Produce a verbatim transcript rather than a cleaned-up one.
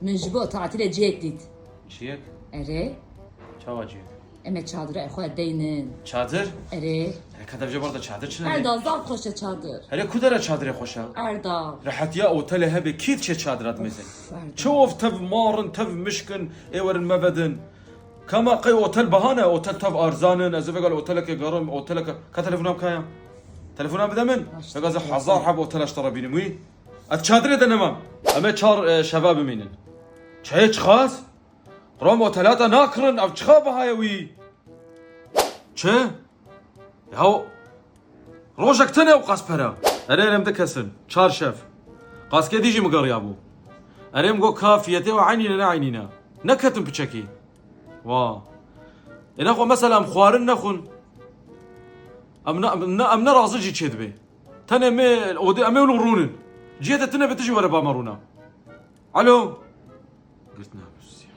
Min ji bo tatilê cihek dît. Çiyek? Erê. Çawa çiyek? Em ê çadira xwe deynin. Çadir? Erê. Hele ka dev jê bar de çadir çi ne? Erda zaf xweş e çadir. Hele ku dere çadirê xweş e? Erda. Rehetiya otelê hebe kî diçe çadira dimêze? Erda. Çi of tev mar in, tev mişk in, ê werin me vedin. Kama qey otel biha ne, otel tev arzan in, ez ê vegal oteleke gerim, oteleke, ka telefona bikaya? Telefona bide min? Başla. Vegal ez hezar heb otela ji te re bînim wî. Ez çadirê de nemam. Em ê çar e, şeva bimînin. Çayê çixas? Rom otelata nakirin, ev çixa bihaye wî? Çi? Yaw, rojek tune ew qas pera. Erê, erê, em du kesin. Çar şev. Qaskê dî jî min geriyabû. Erê, min got ka fiyetê we eynî ne, ne eynî ne. Neketin piçekî. Wa. Ê nexwe mesela em xwarin nexwin. Em ne, em ne, em ne razin jî çêdibê. Tenê me odê em ê wilo rûnin. Cihê te tune be tu jî were ba me rûna. Alo. Girt nabûs ya.